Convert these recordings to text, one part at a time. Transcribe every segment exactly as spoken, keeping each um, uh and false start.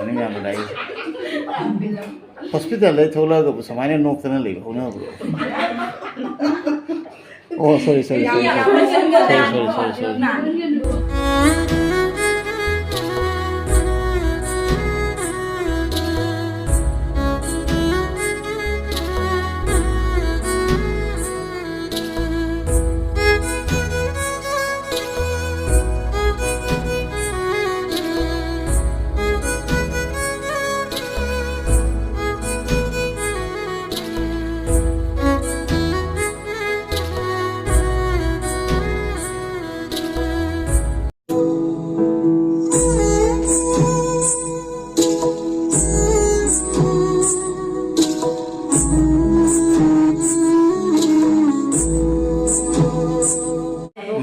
ꯃꯌꯥꯝꯗꯨꯅ ꯑꯩ ꯍꯣꯁꯄꯤꯇꯥꯜꯗꯩ ꯊꯣꯛꯂꯛꯑꯒꯕꯨ ꯁꯨꯃꯥꯏꯅ ꯅꯣꯛꯇꯅ ꯂꯩꯕ ꯍꯧꯅꯕ꯭ꯔꯣ? ꯑꯣ, ꯁꯣꯔꯤ, ꯁꯣꯔꯤ, ꯁꯣꯔꯤ, ꯁꯣꯔꯤ, ꯁꯣꯔꯤ, ꯁꯣꯔꯤ, ꯁꯣꯔꯤ, ꯁꯣꯔꯤ꯫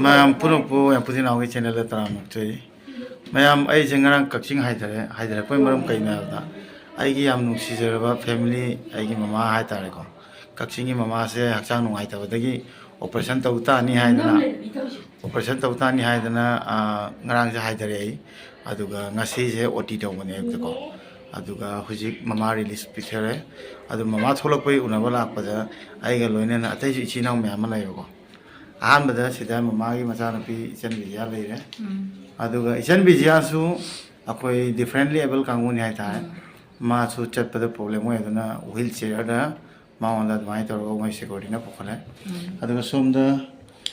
ꯃꯌꯥꯝ ꯄꯨꯝꯅꯃꯛꯄꯨ ꯌꯥꯝ ꯄꯨꯊꯤ ꯅꯥꯎꯒꯤ ꯆꯦꯅꯦꯜꯗ ꯇꯔꯥꯝꯅ ꯑꯣꯛꯆꯔꯤ꯫ ꯃꯌꯥꯝ, ꯑꯩꯁꯦ ꯉꯔꯥꯡ ꯀꯛꯆꯤꯡ ꯍꯥꯏꯊꯔꯦ꯫ ꯍꯥꯏꯊꯔꯛꯄꯒꯤ ꯃꯔꯝ ꯀꯩꯅꯣ ꯍꯥꯏꯕꯗ, ꯑꯩꯒꯤ ꯌꯥꯝ ꯅꯨꯡꯁꯤꯖꯔꯕ ꯐꯦꯃꯤꯂꯤ, ꯑꯩꯒꯤ ꯃꯃꯥ ꯍꯥꯏꯇꯥꯔꯦꯀꯣ, ꯀꯛꯆꯤꯡꯒꯤ ꯃꯃꯥꯁꯦ ꯍꯛꯆꯥꯡ ꯅꯨꯡꯉꯥꯏꯇꯕꯗꯒꯤ ꯑꯣꯄꯔꯦꯁꯟ ꯇꯧ ꯇꯥꯅꯤ ꯍꯥꯏꯗꯅ, ꯑꯣꯄꯔꯦꯁꯟ ꯇꯧ ꯇꯥꯅꯤ ꯍꯥꯏꯗꯅ, ꯑꯥ, ꯉꯔꯥꯡꯁꯦ ꯍꯥꯏꯊꯔꯛꯑꯦ ꯑꯩ꯫ ꯑꯗꯨꯒ ꯉꯁꯤꯁꯦ ꯑꯣ ꯇꯤ ꯇꯧꯕꯅꯦ ꯑꯌꯨꯛꯇꯀꯣ꯫ ꯑꯗꯨꯒ ꯍꯧꯖꯤꯛ ꯃꯃꯥ ꯔꯤꯂꯤꯁ ꯄꯤꯊꯔꯦ꯫ ꯑꯗꯨ ꯃꯃꯥ ꯊꯣꯛꯂꯛꯄꯒꯤ ꯎꯅꯕ ꯂꯥꯛꯄꯗ ꯑꯩꯒ ꯂꯣꯏꯅꯅ ꯑꯇꯩꯁꯨ ꯏꯆꯤꯟ ꯏꯅꯥꯎ ꯃꯌꯥꯝ ꯑꯃ ꯂꯩꯕꯀꯣ꯫ ꯑꯍꯥꯟꯕꯗ ꯁꯤꯗ ꯃꯃꯥꯒꯤ ꯃꯆꯥꯅꯨꯄꯤ ꯏꯆꯟ ꯕꯤꯖꯤꯌꯥ ꯂꯩꯔꯦ꯫ ꯎꯝ꯫ ꯑꯗꯨꯒ ꯏꯆꯟ ꯕꯤꯖꯤꯌꯥꯁꯨ ꯑꯩꯈꯣꯏ differently able ꯀꯥꯡꯕꯨꯅꯤ ꯍꯥꯏꯇꯥꯔꯦ꯫ ꯎꯝ꯫ ꯃꯥꯁꯨ ꯆꯠꯄꯗ ꯄ꯭ꯔꯣꯕ꯭ꯂꯦꯝ ꯑꯣꯏ, ꯑꯗꯨꯅ ꯋꯤꯜ ꯆꯤꯌꯔꯗ ꯃꯉꯣꯟꯗ ꯑꯗꯨꯃꯥꯏꯅ ꯇꯧꯔꯒ ꯃꯣꯏ ꯁꯦꯀ꯭ꯌꯨꯔꯤꯇꯤꯅ ꯄꯨꯈꯠꯂꯦ꯫ ꯎꯝ꯫ ꯑꯗꯨꯒ ꯁꯣꯝꯗ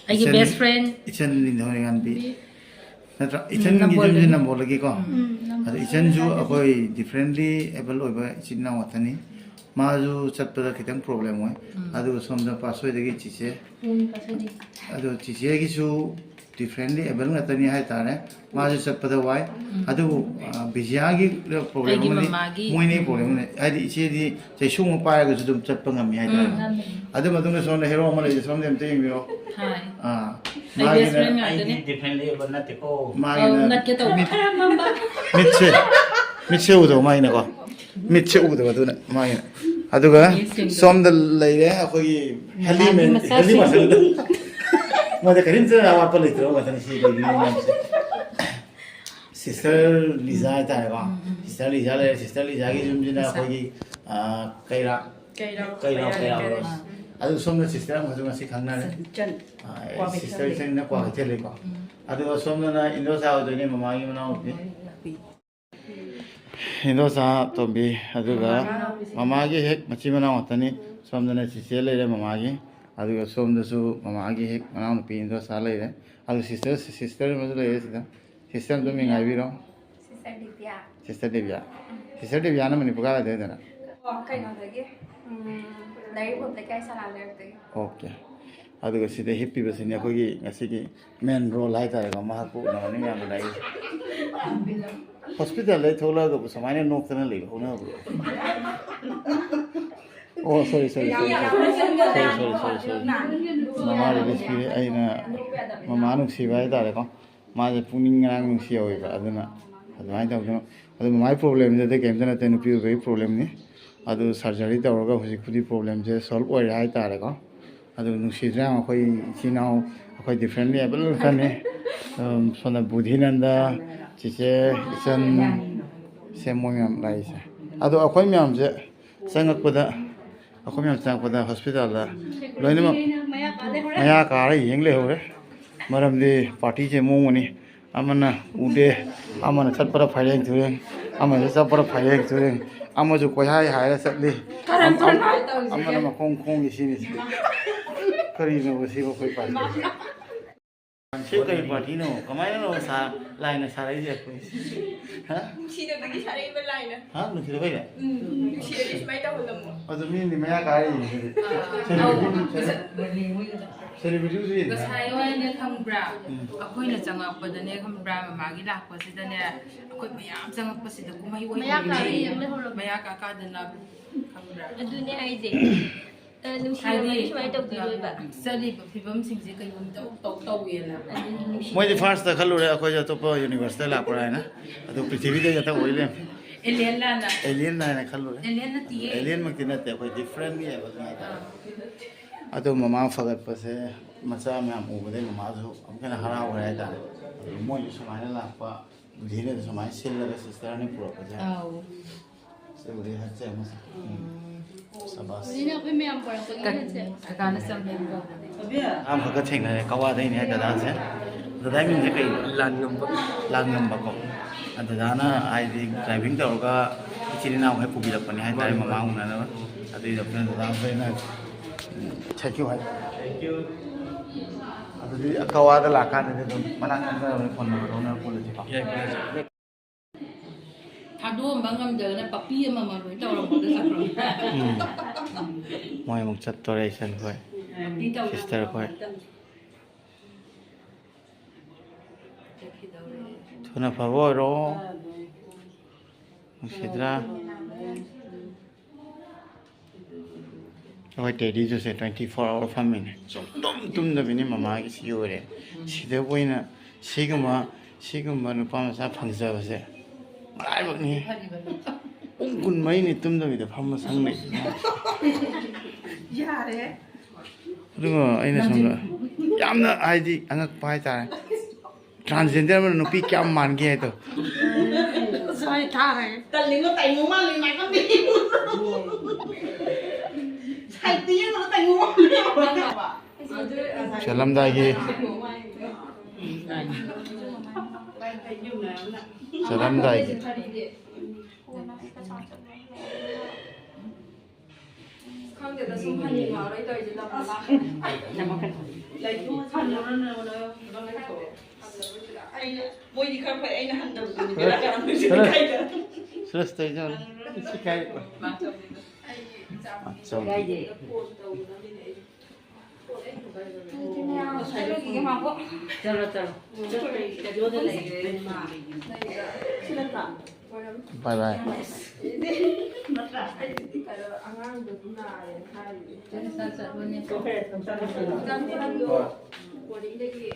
ꯑꯩꯒꯤ ꯏꯆꯟ, ꯕꯦꯁ ꯐ꯭ꯔꯦꯟ꯫ ꯏꯆꯟ ꯂꯤꯟꯊꯣꯏꯉꯥꯟꯕꯤ꯫ ꯅꯠꯇ꯭ꯔꯥ? ꯎꯝ, ꯏꯆꯟꯒꯤ ꯌꯨꯝꯁꯦ ꯅꯝꯕꯣꯜꯗꯒꯤ꯫ ꯅꯝꯕꯣꯜꯗꯒꯤꯀꯣ꯫ ꯎꯝ, ꯅꯝꯕꯣꯜ ꯑꯗꯣ ꯏꯆꯟꯁꯨ ꯂꯩꯀꯥꯏꯗꯒꯤ꯫ ꯑꯩꯈꯣꯏ differently able ꯑꯣꯏꯕ ꯏꯆꯤꯟ ꯏꯅꯥꯎ ꯉꯥꯛꯇꯅꯤ꯫ ꯃꯥꯁꯨ ꯆꯠꯄꯗ ꯈꯤꯇꯪ ꯄ꯭ꯔꯣꯕ꯭ꯂꯦꯝ ꯑꯣꯏ꯫ ꯎꯝ꯫ ꯑꯗꯨꯒ ꯁꯣꯝꯗ ꯄꯥꯁꯣꯏꯗꯒꯤ ꯆꯤꯆꯦ꯫ ꯎꯝ, ꯄꯥꯁꯣꯏꯗꯒꯤ꯫ ꯑꯗꯣ ꯆꯤꯆꯦꯒꯤꯁꯨ differently able ꯉꯥꯛꯇꯅꯤ ꯍꯥꯏꯇꯥꯔꯦ꯫ ꯃꯥꯁꯨ ꯆꯠꯄꯗ ꯋꯥꯏ꯫ ꯎꯝ꯫ ꯑꯗꯨꯕꯨ, ꯑ, ꯕꯤꯖꯤꯌꯥꯒꯤ ꯄ꯭ꯔꯣꯕ꯭ꯂꯦꯝ ꯑꯩꯒꯤ ꯑꯃꯗꯤ ꯃꯃꯥꯒꯤ ꯃꯣꯏꯅꯤ ꯎꯝ꯫ ꯄ꯭ꯔꯣꯕ꯭ꯂꯦꯝ ꯑꯃꯅꯤ꯫ ꯍꯥꯏꯗꯤ ꯏꯆꯦꯗꯤ ꯆꯩꯁꯨ ꯑꯃ ꯄꯥꯏꯔꯒꯁꯨ ꯑꯗꯨꯝ ꯆꯠꯄ ꯉꯝꯃꯤ ꯍꯥꯏꯇꯥꯔꯦ꯫ ꯎꯝ, ꯉꯝꯃꯤ꯫ ꯑꯗꯨ ꯃꯇꯨꯡꯗ ꯁꯣꯝꯗ ꯍꯦꯔꯣ ꯑꯃ ꯂꯩꯔꯤ, ꯁꯣꯝꯗ ꯑꯝꯇ ꯌꯦꯡꯕꯤꯔꯣ꯫ ꯍꯥꯏ꯫ ꯑꯥ, ꯑꯩ ꯃꯥꯒꯤꯅ ꯕꯦꯁ ꯐ꯭ꯔꯦꯟ ꯉꯥꯛꯇꯅꯤ꯫ ꯑꯩꯗꯤ differently able ꯅꯠꯇꯦꯀꯣ꯫ ꯃꯥꯒꯤꯅ ꯑꯧ, ꯅꯠꯀꯦ ꯇꯧꯕ꯫ ꯃꯤꯠ-, ꯈꯔ ꯃꯝꯕ꯫ ꯃꯤꯠꯁꯦ, ꯃꯤꯠꯁꯦ ꯎꯗꯕ ꯃꯥꯒꯤꯅꯀꯣ꯫ ꯃꯤꯠꯁꯦ ꯎꯗꯕ ꯑꯗꯨꯅ ꯃꯥꯒꯤꯅ꯫ ꯑꯗꯨꯒ ꯌꯦꯡꯁꯤꯡꯗꯣ꯫ ꯁꯣꯝꯗ ꯂꯩꯔꯦ ꯑꯩꯈꯣꯏꯒꯤ ꯃꯥꯒꯤ ꯍꯦꯂꯤ ꯃꯦꯟ, ꯃꯆꯥꯁꯤꯡ꯫ ꯍꯦꯂꯤ ꯃꯆꯥꯁꯤꯡ꯫ ꯃꯣꯏꯗ ꯀꯔꯤꯝꯇ ꯑꯋꯥꯠꯄ ꯂꯩꯇ꯭ꯔꯕ ꯉꯥꯛꯇꯅꯤ ꯁꯤ ꯂꯩꯔꯤꯕ ꯃꯌꯥꯝꯁꯦ꯫ ꯁꯤꯁꯇꯔ ꯂꯤꯖꯥ ꯍꯥꯏꯇꯥꯔꯦꯀꯣ꯫ ꯁꯤꯁꯇꯔ ꯂꯤꯖꯥ ꯂꯩꯔꯦ꯫ ꯁꯤꯁꯇꯔ ꯂꯤꯖꯥꯒꯤ ꯌꯨꯝꯁꯤꯅ ꯑꯩꯈꯣꯏꯒꯤ, ꯑ, ꯀꯩꯔꯥꯛ, ꯀꯩꯔꯥꯎ, ꯀꯩꯔꯥꯎ, ꯀꯩꯔꯥꯎ ꯀꯩꯔꯥꯎ ꯔꯣꯁ꯫ ꯑꯗꯨ ꯁꯣꯝꯅ ꯁꯤꯁꯇꯔ ꯑꯃꯁꯨ ꯉꯁꯤ ꯈꯪꯅꯔꯦ꯫ ꯁꯟꯆꯟ꯫ ꯑ, ꯀ꯭ꯋꯥ ꯀꯩꯊꯦꯜ ꯁꯤꯁꯇꯔ ꯂꯩ꯫ ꯁꯟꯆꯟꯅ ꯀ꯭ꯋꯥ ꯀꯩꯊꯦꯜ ꯂꯩꯀꯣ꯫ ꯎꯝ꯫ ꯑꯗꯨꯒ ꯁꯣꯝꯗꯅ ꯏꯟꯗꯣꯆꯥ ꯑꯣꯏꯗꯣꯏꯅꯦ, ꯃꯃꯥꯒꯤ ꯃꯅꯥꯎꯅꯨꯄꯤ꯫ ꯅꯨꯄꯤ꯫ ꯏꯟꯗꯣꯆꯥ ꯇꯣꯝꯕꯤ, ꯑꯗꯨꯒ ꯃꯃꯥꯒꯤ ꯍꯦꯛ ꯃꯆꯤꯟ ꯃꯅꯥꯎ ꯉꯥꯛꯇꯅꯤ꯫ ꯁꯣꯝꯗꯅ ꯆꯤꯆꯦ ꯂꯩꯔꯦ ꯃꯃꯥꯒꯤ, ꯑꯗꯨꯒ ꯁꯣꯝꯗꯁꯨ ꯃꯃꯥꯒꯤ ꯍꯦꯛ ꯃꯅꯥꯎꯅꯨꯄꯤ ꯏꯟꯗꯣꯆꯥ ꯂꯩꯔꯦ꯫ ꯑꯗꯨ ꯁꯤꯁꯇꯔ, ꯁꯤꯁꯇꯔ ꯑꯃꯁꯨ ꯂꯩꯔꯦ ꯁꯤꯗ꯫ ꯁꯤꯁꯇꯔ ꯑꯗꯨꯝ ꯃꯤꯡ ꯍꯥꯏꯕꯤꯔꯣ꯫ ꯁꯤꯁꯇꯔ ꯗꯤꯕ꯭ꯌꯥ꯫ ꯁꯤꯁꯇꯔ ꯗꯤꯕ꯭ꯌꯥ꯫ ꯁꯤꯁꯇꯔ ꯗꯤꯕ꯭ꯌꯥꯅ ꯃꯅꯤꯄꯨꯔ ꯀꯥꯏ ꯋꯥꯏꯗꯩꯗꯅ? ꯑꯣ, ꯀꯩꯅꯣꯗꯒꯤ, ꯎꯝ, ꯂꯩꯔꯤꯄꯣꯛꯇ ꯀꯌꯥ ꯁꯂꯥ ꯂꯩꯔꯛꯇꯒꯤ꯫ ꯑꯣꯀꯦ꯫ ꯑꯗꯨꯒ ꯁꯤꯗ ꯍꯤꯞꯄꯤꯕꯁꯤꯅꯤ ꯑꯩꯈꯣꯏꯒꯤ ꯉꯁꯤꯒꯤ ꯃꯦꯟ ꯔꯣꯜ ꯍꯥꯏꯇꯥꯔꯦꯀꯣ, ꯃꯍꯥꯛꯄꯨ ꯎꯅꯕꯅꯤ ꯃꯌꯥꯝꯅ ꯂꯥꯛꯏꯁꯦ꯫ ꯍꯣꯁꯄꯤꯇꯥꯜꯗꯒꯤ ꯊꯣꯛꯂꯛꯑꯒꯕꯨ ꯁꯨꯃꯥꯏꯅ ꯅꯣꯛꯇꯅ ꯂꯩꯕ ꯍꯧꯅꯕ꯭ꯔꯣ? ꯑꯣ, ꯁꯣꯔꯤ, ꯁꯣꯔꯤ, ꯁꯣꯔꯤ, ꯁꯣꯔꯤ꯫ ꯁꯣꯔꯤ, ꯁꯣꯔꯤ, ꯁꯣꯔꯤ, ꯁꯣꯔꯤ꯫ ꯃꯃꯥ ꯔꯤꯂꯤꯁ ꯄꯤꯔꯦ꯫ ꯑꯩꯅ ꯃꯃꯥ ꯅꯨꯡꯁꯤꯕ ꯍꯥꯏꯇꯥꯔꯦꯀꯣ꯫ ꯃꯥꯁꯦ ꯄꯨꯛꯅꯤꯡ ꯉꯔꯥꯡ ꯅꯨꯡꯁꯤ ꯌꯧꯋꯦꯕ, ꯑꯗꯨꯅ ꯑꯗꯨꯃꯥꯏꯅ ꯇꯧꯗꯅ, ꯑꯗꯨ ꯃꯃꯥꯒꯤ ꯄ꯭ꯔꯣꯕ꯭ꯂꯦꯝꯁꯦ ꯑꯇꯩ ꯀꯩꯝꯇ ꯅꯠꯇꯦ, ꯅꯨꯄꯤ ꯑꯣꯏꯕꯒꯤ ꯄ꯭ꯔꯣꯕ꯭ꯂꯦꯝꯅꯤ꯫ ꯑꯗꯨ ꯁꯔꯖꯔꯤ ꯇꯧꯔꯒ ꯍꯧꯖꯤꯛꯄꯨꯗꯤ ꯄ꯭ꯔꯣꯕ꯭ꯂꯦꯝꯁꯦ ꯁꯣꯜꯕ ꯑꯣꯏꯔꯦ ꯍꯥꯏꯇꯥꯔꯦꯀꯣ꯫ ꯑꯗꯨ ꯅꯨꯡꯁꯤꯗ꯭ꯔꯥ ꯌꯦꯡꯉꯣ, ꯑꯩꯈꯣꯏ ꯏꯆꯤꯟ ꯏꯅꯥꯎ, ꯑꯩꯈꯣꯏ ꯗꯤꯐ꯭ꯔꯦꯟꯂꯤ ꯑꯦꯕꯜ ꯉꯥꯛꯇꯅꯤ꯫ ꯑꯗꯨꯝ ꯁꯣꯝꯗ ꯕꯨꯙꯤꯅꯟꯗ, ꯆꯤꯆꯦ, ꯏꯆꯟ, ꯁꯦ ꯃꯣꯏ ꯃꯌꯥꯝ ꯂꯥꯛꯏꯁꯦ꯫ ꯑꯗꯣ ꯑꯩꯈꯣꯏ ꯃꯌꯥꯝꯁꯦ ꯆꯪꯉꯛꯄꯗ, ꯑꯩꯈꯣꯏ ꯃꯌꯥꯝ ꯆꯪꯉꯛꯄꯗ ꯍꯣꯁꯄꯤꯇꯥꯜꯗ ꯂꯣꯏꯅꯃꯛ ꯃꯌꯥ ꯀꯥꯔ ꯌꯦꯡ ꯂꯩꯍꯧꯔꯦ꯫ ꯃꯔꯝꯗꯤ ꯄꯥꯔꯇꯤꯁꯦ ꯃꯑꯣꯡ ꯑꯃꯅꯤ, ꯑꯃꯅ ꯎꯗꯦ, ꯑꯃꯅ ꯆꯠꯄꯗ ꯐꯩꯔꯦꯡ ꯊꯨꯔꯦꯡ, ꯑꯃꯁꯨ ꯆꯠꯄꯗ ꯐꯩꯔꯦꯡ ꯊꯨꯔꯦꯡ, ꯑꯃꯁꯨ ꯀꯣꯏꯍꯥꯏ ꯍꯥꯏꯔ ꯆꯠꯂꯤ, ꯑꯃ-, ꯑꯃ-, ꯑꯃꯅ ꯃꯈꯣꯡ ꯈꯣꯡꯉꯤ ꯁꯤꯅꯤ꯫ ꯀꯔꯤꯅꯣꯕ ꯁꯤꯕꯨ ꯑꯩꯈꯣꯏ ꯄꯥꯔꯇꯤ? ꯁꯤ ꯀꯔꯤ ꯄꯥꯔꯇꯤꯅꯣ? ꯀꯃꯥꯏꯅꯅꯣ ꯁꯥ-, ꯂꯥꯏꯅ ꯁꯥꯔꯛꯏꯁꯦ ꯑꯩꯈꯣꯏ? ꯍꯥ? ꯅꯨꯡꯁꯤꯅꯕꯒꯤ ꯁꯥꯔꯛꯏꯕ ꯂꯥꯏꯅ꯫ ꯍꯥ? ꯅꯨꯡꯁꯤꯅꯕꯩꯅꯦ? ꯎꯝ, ꯅꯨꯡꯁꯤꯔꯗꯤ ꯁꯨꯃꯥꯏꯅ ꯇꯧꯍꯜꯂꯝꯃꯣ꯫ ꯑꯗꯨ ꯃꯤꯗꯤ ꯃꯌꯥ ꯀꯥꯔꯤ ꯌꯦꯡꯉꯤꯗꯨꯗꯤ꯫ ꯑꯥ, ꯁꯦꯂꯤꯕ꯭ꯔꯤꯇꯤ, ꯑꯧ, ꯁꯦꯂꯤ-, ꯁꯦꯂꯤꯕ꯭ꯔꯤꯇꯤꯁꯨ ꯌꯦꯡꯉꯤ꯫ ꯉꯁꯥꯏ ꯋꯥꯏꯅꯦ ꯈꯪꯕ꯭ꯔꯥ? ꯎꯝ꯫ ꯑꯩꯈꯣꯏꯅ ꯆꯪꯉꯛꯄꯗꯅꯦ ꯈꯪꯕ꯭ꯔꯥ, ꯃꯃꯥꯒꯤ ꯂꯥꯛꯄꯁꯤꯗꯅꯦ, ꯑꯩꯈꯣꯏ ꯃꯌꯥꯝ ꯆꯪꯉꯛꯄꯁꯤꯗ ꯀꯨꯝꯍꯩ ꯑꯣꯏꯅ ꯃꯌꯥ ꯀꯥꯔ ꯌꯦꯡ ꯂꯩꯍꯧꯔꯝꯃꯦ꯫ ꯃꯌꯥ ꯀꯥ ꯀꯥꯗꯅ ꯈꯪꯕ꯭ꯔꯥ? ꯑꯗꯨꯅꯦ ꯍꯥꯏꯁꯦ꯫ ꯑ, ꯅꯨꯡꯁꯤꯅꯕꯒꯤ ꯍꯥꯏꯗꯤ, ꯁꯨꯃꯥꯏꯅ ꯇꯧꯗꯣꯏꯅꯦꯕ꯫ ꯆꯠꯂꯤꯕ ꯐꯤꯕꯝꯁꯤꯡꯁꯦ ꯀꯩꯅꯣꯝ ꯇꯧ, ꯇꯧ, ꯇꯧꯋꯦꯅ꯫ ꯑꯗꯨꯅꯤ ꯅꯨꯡꯁꯤꯅꯕꯒꯤ ꯃꯣꯏꯗꯤ ꯐꯥꯔꯁꯇ ꯈꯜꯂꯨꯔꯦ ꯑꯩꯈꯣꯏꯁꯦ ꯑꯇꯣꯞꯄ ꯌꯨꯅꯤꯚꯔꯁꯇ ꯂꯥꯛꯄ꯭ꯔꯥ ꯍꯥꯏꯅ, ꯑꯗꯨ ꯄ꯭ꯔꯤꯊꯤꯕꯤꯗ ꯍꯦꯛꯇ ꯑꯣꯏ ꯂꯩꯔꯝꯃꯦ꯫ ꯑꯦꯂꯤꯌꯟ ꯂꯥꯟꯅ꯫ ꯑꯦꯂꯤꯌꯟ ꯍꯥꯏꯅ ꯈꯜꯂꯨꯔꯦ꯫ ꯑꯦꯂꯤꯌꯟ ꯅꯠꯇꯤꯌꯦ꯫ ꯑꯦꯂꯤꯌꯟꯃꯛꯇꯤ ꯅꯠꯇꯦ, ꯑꯩꯈꯣꯏ ꯗꯤꯐ꯭ꯔꯦꯟꯂꯤ ꯑꯦꯕꯜꯅꯤ ꯍꯥꯏꯇꯥꯔꯦ꯫ ꯑꯥ꯫ ꯑꯗꯣ ꯃꯃꯥ ꯐꯒꯠꯄꯁꯦ ꯃꯆꯥ ꯃꯌꯥꯝ ꯎꯕꯗꯩ ꯃꯃꯥꯁꯨ ꯑꯃꯨꯛꯀ ꯍꯦꯟꯅ ꯍꯔꯥꯎꯈ꯭ꯔꯦ ꯍꯥꯏꯇꯥꯔꯦ꯫ ꯑꯗꯨ ꯃꯣꯏꯁꯨ ꯁꯨꯃꯥꯏꯅ ꯂꯥꯛꯄ ꯎꯂꯤꯅ ꯁꯨꯃꯥꯏꯅ ꯁꯤꯜꯂꯒ ꯁꯤꯁꯇꯔꯅ ꯄꯨꯔꯛꯄꯁꯦ꯫ ꯑꯥꯎ꯫ ꯁꯤ ꯎꯂꯤ ꯍꯠꯁꯦ ꯑꯃꯨꯛ꯫ ꯎꯝ꯫ ꯁꯕꯥꯁ꯫ ꯎꯂꯤꯅ ꯑꯩꯈꯣꯏ ꯃꯌꯥꯝ ꯄꯨꯔꯛꯄꯒꯤ ꯍꯠꯁꯦ꯫ ꯀꯀꯥꯅ ꯆꯪꯉꯦ ꯇꯧꯕꯅꯦ꯫ ꯑꯍꯥꯟꯕꯒ ꯊꯦꯡꯅꯔꯦ, ꯀꯋꯥꯗꯩꯅꯦ ꯍꯥꯏ ꯗꯗꯥꯁꯦ꯫ ꯗꯗꯥ ꯃꯤꯡꯁꯦ ꯀꯩ? ꯂꯥꯟꯉꯝꯕ꯫ ꯂꯥꯟꯉꯝꯕꯀꯣ꯫ ꯗꯗꯥꯅ ꯍꯥꯏꯗꯤ ꯗ꯭ꯔꯥꯏꯚꯤꯡ ꯇꯧꯔꯒ ꯏꯆꯤꯜ ꯏꯅꯥꯎꯈꯩ ꯄꯨꯕꯤꯔꯛꯄꯅꯦ ꯍꯥꯏꯇꯥꯔꯦ, ꯃꯃꯥ ꯎꯅꯅꯕ꯫ ꯑꯗꯨꯏꯗꯣ ꯑꯩꯈꯣꯏꯅ ꯗꯗꯥ ꯑꯩꯈꯣꯏꯅ ꯊꯦꯡꯀ꯭ꯌꯨ ꯍꯥꯏ꯫ ꯑꯗꯨꯗꯤ ꯀꯋꯥꯗ ꯂꯥꯛꯀꯥꯟꯗꯗꯤ ꯑꯗꯨꯝ ꯃꯅꯥꯛ ꯅꯛꯅꯕꯅꯤ, ꯐꯣꯟ ꯅꯝꯕꯔ ꯂꯧꯅꯔ ꯄꯨꯜꯂꯁꯤꯀꯣ꯫ ꯊꯥꯗꯣꯛꯑꯝꯕ ꯉꯝꯗꯗꯅ ꯄꯞꯄꯤ ꯑꯃꯃꯝ ꯂꯣꯏ ꯇꯧꯔꯝꯕꯗ ꯆꯠꯈ꯭ꯔꯣ꯫ ꯎꯝ꯫ ꯃꯣꯏ ꯑꯃꯨꯛ ꯆꯠꯇꯣꯔꯦ, ꯏꯆꯟ ꯈꯣꯏ꯫ ꯄꯞꯄꯤ ꯇꯧꯔꯝꯕ ꯁꯤꯁꯇꯔ ꯈꯣꯏ꯫ ꯆꯠꯈꯤꯗꯧꯔꯦ꯫ ꯊꯨꯅ ꯐꯕ ꯑꯣꯏꯔꯣ꯫ ꯅꯨꯡꯁꯤꯗ꯭ꯔꯥ? ꯑꯩꯈꯣꯏ ꯇꯦꯗꯤꯗꯨꯁꯦ twenty four hour ꯐꯝꯃꯤꯅꯦ, ꯁꯨꯡꯇꯨꯝ ꯇꯨꯝꯗꯕꯤꯅꯤ꯫ ꯃꯃꯥꯒꯤ ꯁꯤ ꯑꯣꯏꯔꯦ꯫ ꯁꯤꯗꯕꯨ ꯑꯩꯅ ꯁꯤꯒꯨꯝꯕ ꯁꯤꯒꯨꯝꯕ ꯅꯨꯄꯥ ꯃꯆꯥ ꯐꯪꯖꯕꯁꯦ ꯃꯔꯥꯏꯕꯛꯅꯤ꯫ ꯄꯨꯡ ꯀꯨꯟꯃꯔꯤꯅꯤ ꯇꯨꯝꯗꯕꯤꯗ ꯐꯝꯕ ꯁꯪꯅꯩ꯫ ꯌꯥꯔꯦ꯫ ꯑꯗꯨꯒ ꯑꯩꯅ ꯁꯣꯝꯗ ꯌꯥꯝꯅ ꯍꯥꯏꯗꯤ ꯑꯉꯛꯄ ꯍꯥꯏꯇꯥꯔꯦ꯫ ꯇ꯭ꯔꯥꯟꯁꯖꯦꯟꯗꯔ ꯑꯃꯅ ꯅꯨꯄꯤ ꯀꯌꯥꯝ ꯃꯥꯟꯒꯦ ꯍꯥꯏꯗꯣ꯫ ꯁꯣꯏ ꯊꯥꯔꯦ꯫ ꯇꯜꯂꯤꯉꯣ, ꯇꯥꯏꯉꯣ ꯃꯥꯜꯂꯤ ꯅꯥꯀꯟꯗꯤ꯫ ꯁꯥꯏꯠꯇ ꯌꯦꯡꯉꯒ ꯇꯥꯏꯉꯣ ꯃꯥꯜꯂꯤ꯫ ꯆꯠꯂꯝꯗꯥꯏꯒꯤ ꯆꯠꯂꯝꯗꯥꯏꯒꯤ ꯈꯪꯗꯦꯗ, ꯁꯨꯝ ꯍꯟꯅꯤꯡꯉꯛꯑꯔꯣꯏ ꯇꯧꯔꯤꯁꯦ, ꯂꯝ ꯑꯃ꯫ ꯂꯩꯊꯣꯛ-, ꯍꯜꯂꯨꯔꯅꯨ, ꯅꯪ ꯂꯩꯊꯣꯛꯑꯣ꯫ ꯑꯩꯅ, ꯃꯣꯏꯗꯤ ꯈꯔ ꯐꯩ, ꯑꯩꯅ ꯍꯟꯗꯕꯗꯨꯅꯤ ꯕꯦꯔꯥ ꯀꯥꯔꯝꯗꯣꯏꯁꯦ ꯂꯩꯀꯥꯏꯗ꯫ ꯁꯨꯔꯁꯇ ꯏꯆꯟ ꯏꯀꯥꯏ꯫ ꯀꯥꯏꯗꯦ꯫ ꯆꯠꯂꯨꯈꯤꯒꯦ, ꯃꯥꯕꯣꯛ꯫ ꯆꯠꯂꯣ, ꯆꯠꯂꯣ꯫ ꯁ꯭ꯇꯨꯗꯤꯑꯣꯗ ꯂꯩꯈ꯭ꯔꯦ, ꯃꯥ꯫ ꯕꯥꯏ ꯕꯥꯏ꯫ ꯑꯉꯥꯡꯗꯨꯕꯨ ꯅꯥꯔꯦꯅ ꯍꯥꯏꯔꯤꯅꯦ꯫ ꯕꯣꯔꯗꯤꯡꯗꯒꯤ꯫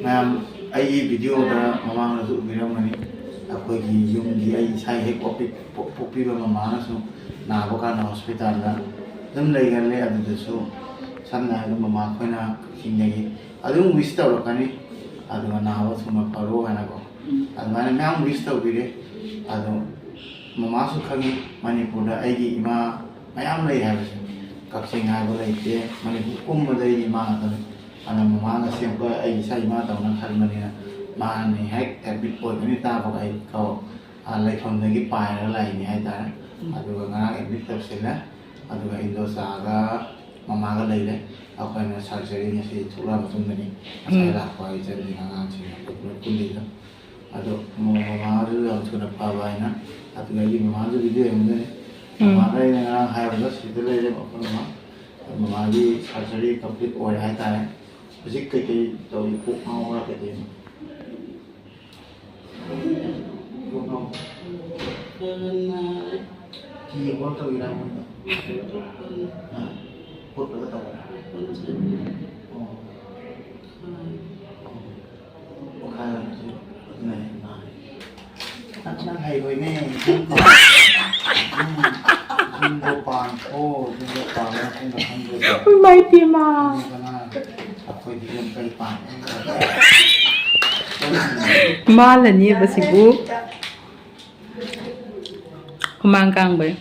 ꯃꯌꯥꯝ, ꯑꯩꯒꯤ ꯚꯤꯗꯤꯑꯣꯗ ꯃꯃꯥꯡꯗꯁꯨ ꯎꯕꯤꯔꯝꯒꯅꯤ, ꯑꯩꯈꯣꯏꯒꯤ ꯌꯨꯝꯒꯤ ꯑꯩ ꯏꯁꯥꯒꯤ ꯍꯦꯛ ꯄꯣꯛꯄꯤ-, ꯄꯣꯛ-, ꯄꯣꯛꯄꯤꯕ ꯃꯃꯥꯅꯁꯨ ꯅꯥꯕ ꯀꯥꯟꯗ ꯍꯣꯁꯄꯤꯇꯥꯜꯗ ꯑꯗꯨꯝ ꯂꯩꯒꯜꯂꯦ꯫ ꯑꯗꯨꯗꯁꯨ ꯁꯝꯅ ꯍꯥꯏꯔꯕꯗ ꯃꯃꯥ ꯑꯩꯈꯣꯏꯅ ꯍꯤꯡꯅꯒꯤ ꯑꯗꯨꯝ ꯋꯤꯁ ꯇꯧꯔꯛꯀꯅꯤ, ꯑꯗꯨꯒ ꯅꯥꯕ ꯊꯨꯅ ꯐꯔꯣ ꯍꯥꯏꯅꯀꯣ꯫ ꯑꯗꯨꯃꯥꯏꯅ ꯃꯌꯥꯝ ꯋꯤꯁ ꯇꯧꯕꯤꯔꯦ꯫ ꯑꯗꯣ ꯃꯃꯥꯁꯨ ꯈꯪꯉꯤ ꯃꯅꯤꯄꯨꯔꯗ ꯑꯩꯒꯤ ꯏꯃꯥ ꯃꯌꯥꯝ ꯂꯩ ꯍꯥꯏꯕꯁꯦ꯫ ꯀꯛꯆꯤꯡ ꯍꯥꯏꯕ ꯂꯩꯇꯦ, ꯃꯅꯤꯄꯨꯔ ꯄꯨꯝꯕꯗ ꯑꯩꯒꯤ ꯏꯃꯥ ꯉꯥꯛꯇꯅꯤ꯫ ꯑꯗꯨꯅ ꯃꯃꯥꯅ ꯁꯦꯝꯕ ꯑꯩ ꯏꯁꯥ ꯏꯃꯥ ꯇꯧꯅ ꯈꯟꯕꯅꯤꯅ ꯃꯥꯅ ꯍꯦꯛ ꯑꯦꯗꯃꯤꯠ ꯑꯣꯏꯕꯅꯤ ꯇꯥꯕꯒ ꯑꯩ ꯀꯣ, ꯑ, ꯂꯩꯐꯝꯗꯒꯤ ꯄꯥꯏꯔꯒ ꯂꯥꯛꯏꯅꯤ ꯍꯥꯏꯇꯥꯔꯦ꯫ ꯑꯗꯨꯒ ꯉꯔꯥꯡ ꯑꯦꯗꯃꯤꯠ ꯇꯧꯁꯤꯜꯂꯦ꯫ ꯑꯗꯨꯒ ꯏꯟꯗꯣꯆꯥꯒ ꯃꯃꯥꯒ ꯂꯩꯔꯦ꯫ ꯑꯩꯈꯣꯏꯅ ꯁꯔꯖꯔꯤ ꯉꯁꯤ ꯊꯣꯛꯂꯛꯑ ꯃꯇꯨꯡꯗꯅꯤ꯫ ꯉꯁꯥꯏ ꯎꯝ꯫ ꯂꯥꯛꯄ ꯏꯆꯟꯁꯤꯡ ꯑꯉꯥꯡꯁꯤꯡ ꯑꯩꯈꯣꯏ ꯄꯨꯂꯞ ꯄꯨꯜꯂꯤꯗꯣ꯫ ꯑꯗꯣ ꯃꯃꯥꯁꯨ ꯌꯥꯝ ꯊꯨꯅ ꯐꯕ ꯍꯥꯏꯅ꯫ ꯑꯗꯨꯒ ꯑꯩꯒꯤ ꯃꯃꯥꯁꯨ ꯚꯤꯗꯤꯑꯣ ꯌꯦꯡꯉꯝꯒꯅꯤ꯫ ꯎꯝ꯫ ꯃꯃꯥꯗ ꯑꯩꯅ ꯉꯔꯥꯡ ꯍꯥꯏꯕꯗ ꯁꯤꯗ ꯂꯩꯔꯦ ꯃꯐꯝ ꯑꯃ꯫ ꯃꯃꯥꯒꯤ ꯁꯔꯖꯔꯤ ꯀꯝꯄ꯭ꯂꯤꯠ ꯑꯣꯏꯔꯦ ꯍꯥꯏꯇꯥꯔꯦ꯫ ꯍꯧꯖꯤꯛ ꯀꯩꯀꯩ ꯇꯧꯔꯤ? ꯀꯣꯛ ꯉꯥꯎꯕ꯭ꯔꯥ ꯀꯩꯗꯧꯔꯤꯅꯣ? ꯀꯣꯛ ꯉꯥꯎꯕ꯭ꯔꯥ? ꯅꯥꯔꯦ꯫ ꯐꯤ ꯍꯣꯜ ꯇꯧꯔꯤꯔꯥ ꯃꯣꯏꯗꯣ? ꯍꯣꯠꯄꯅꯤ꯫ ꯑꯥ, ꯍꯣꯠꯂꯒ ꯇꯧꯕ꯭ꯔꯥ? ꯍꯣꯠꯄꯅꯤ꯫ ꯑꯣ꯫ ꯈꯥꯏ꯫ ꯑꯣ꯫ ꯄꯣꯛꯈꯥꯏꯔꯛꯄꯁꯦ ꯑꯗꯨꯅ ꯍꯦꯟꯅ ꯅꯥꯔꯦ꯫ ꯅꯪ, ꯅꯪ ꯍꯩꯔꯣꯏꯅꯦ꯫ ꯅꯪ ꯀꯣ-, ꯎꯝ, ꯌꯨꯝꯗꯣ ꯄꯥꯟꯊꯣꯛꯑꯣ, ꯌꯨꯝꯗꯣ ꯄꯥꯜꯂ ꯃꯇꯨꯡꯗ ꯈꯪꯗꯣꯏꯕ꯫ ꯏꯃꯥꯏ ꯄꯦꯝꯃ꯫ ꯈꯪꯉꯦꯗꯅ, ꯑꯩꯈꯣꯏꯗꯤ ꯌꯨꯝ ꯀꯩ ꯄꯥꯟ-, ꯃꯥꯜꯂꯅꯤꯕ ꯁꯤꯕꯨ꯫ ꯍꯨꯃꯥꯡ ꯀꯥꯡꯕꯩ꯫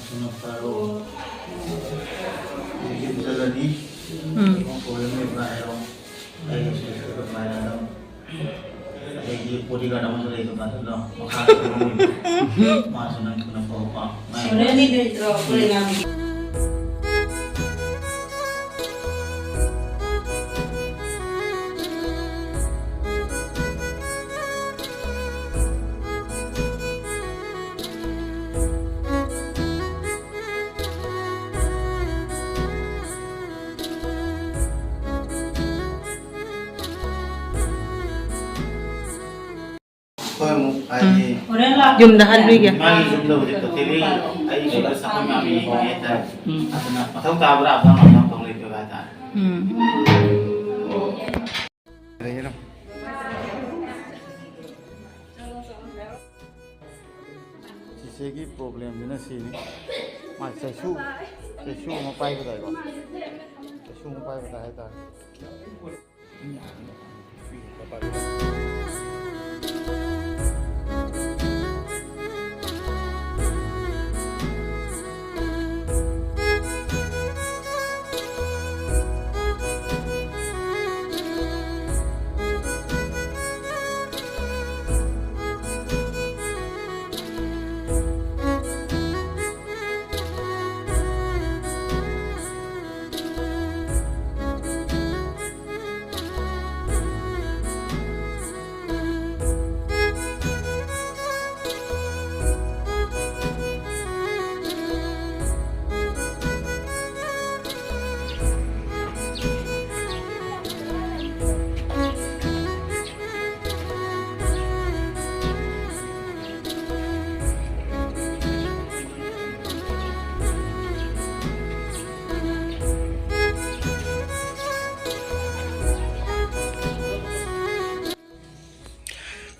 ꯊꯨꯅ ꯐꯔꯣ꯫ ꯌꯨꯝ ꯆꯠꯂꯅꯤ꯫ ꯎꯝ꯫ ꯄ꯭ꯔꯣꯕ꯭ꯂꯦꯝ ꯂꯩꯕ꯭ꯔꯥ ꯍꯥꯏꯔꯣ꯫ ꯑꯩꯒꯤꯁꯨ ꯑꯗꯨꯃꯥꯏꯅ ꯑꯗꯨꯝ, ꯑꯗꯒꯤ ꯕꯣꯗꯤꯒꯥꯔꯗ ꯑꯃꯁꯨ ꯂꯩ, ꯑꯗꯨꯝ ꯑꯗꯨꯅ ꯃꯈꯥꯗ ꯊꯝꯃꯝꯃꯣ꯫ ꯃꯥꯁꯨ ꯅꯪ ꯊꯨꯅ ꯐꯔꯣꯀꯣ꯫ ꯁꯤꯃꯔꯟꯒꯤꯗꯨ ꯅꯠꯇ꯭ꯔꯣ ꯄꯣꯂꯤꯅꯥꯒꯤ? ꯑꯩꯈꯣꯏ ꯑꯃꯨꯛ ꯍꯥꯏꯗꯤ ꯎꯝ꯫ ꯌꯨꯝꯗ ꯍꯟꯕꯤꯒꯦ꯫ ꯃꯥꯒꯤ ꯌꯨꯝꯗ ꯍꯧꯖꯤꯛ totally ꯑꯩ ꯂꯩꯕ ꯁꯛꯄ ꯃꯌꯥꯝ ꯌꯦꯡꯉꯦ ꯍꯥꯏꯇꯥꯔꯦ꯫ ꯎꯝ꯫ ꯑꯗꯨꯅ ꯃꯊꯧ ꯇꯥꯕ꯭ꯔꯥ ꯑꯝꯇ ꯑꯝꯇ ꯇꯧ ꯂꯩꯇꯦꯕ ꯍꯥꯏꯇꯥꯔꯦ꯫ ꯎꯝ꯫ ꯆꯤꯆꯦꯒꯤ ꯄ꯭ꯔꯣꯕ꯭ꯂꯦꯝꯁꯤꯅ ꯁꯤꯅꯤ꯫ ꯃꯥ ꯆꯩꯁꯨ, ꯆꯩꯁꯨ ꯑꯃ ꯄꯥꯏꯕ ꯇꯥꯏꯀꯣ꯫ ꯆꯩꯁꯨ ꯑꯃ ꯄꯥꯏꯕ ꯇꯥꯏ ꯍꯥꯏꯇꯥꯔꯦ꯫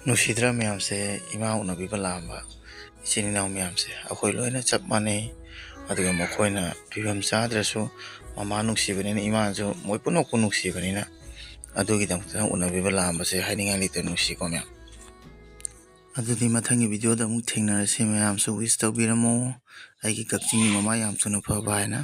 ꯅꯨꯡꯁꯤꯗ꯭ꯔꯥ ꯃꯌꯥꯝꯁꯦ? ꯏꯃꯥ ꯎꯅꯕꯤꯕ ꯂꯥꯛꯑꯝꯕ ꯏꯆꯤꯟ ꯏꯅꯥꯎ ꯃꯌꯥꯝꯁꯦ, ꯑꯩꯈꯣꯏ ꯂꯣꯏꯅ ꯆꯞ ꯃꯥꯟꯅꯩ꯫ ꯑꯗꯨꯒ ꯃꯈꯣꯏꯅ ꯐꯤꯕꯝ ꯆꯥꯗ꯭ꯔꯁꯨ ꯃꯃꯥ ꯅꯨꯡꯁꯤꯕꯅꯤꯅ, ꯏꯃꯥꯁꯨ ꯃꯣꯏ ꯄꯨꯝꯅꯃꯛꯄꯨ ꯅꯨꯡꯁꯤꯕꯅꯤꯅ, ꯑꯗꯨꯒꯤꯗꯃꯛꯇ ꯎꯅꯕꯤꯕ ꯂꯥꯛꯑꯝꯕꯁꯦ ꯍꯥꯏꯅꯤꯡꯉꯥꯏ ꯂꯩꯇꯅ ꯅꯨꯡꯁꯤꯀꯣ ꯃꯌꯥꯝ꯫ ꯑꯗꯨꯗꯤ ꯃꯊꯪꯒꯤ video ꯗ ꯑꯃꯨꯛ ꯊꯦꯡꯅꯔꯁꯤ꯫ ꯃꯌꯥꯝꯁꯨ wish ꯇꯧꯕꯤꯔꯝꯃꯣ, ꯑꯩꯒꯤ ꯀꯛꯆꯤꯡꯒꯤ ꯃꯃꯥ ꯌꯥꯝ ꯊꯨꯅ ꯐꯕ ꯍꯥꯏꯅ꯫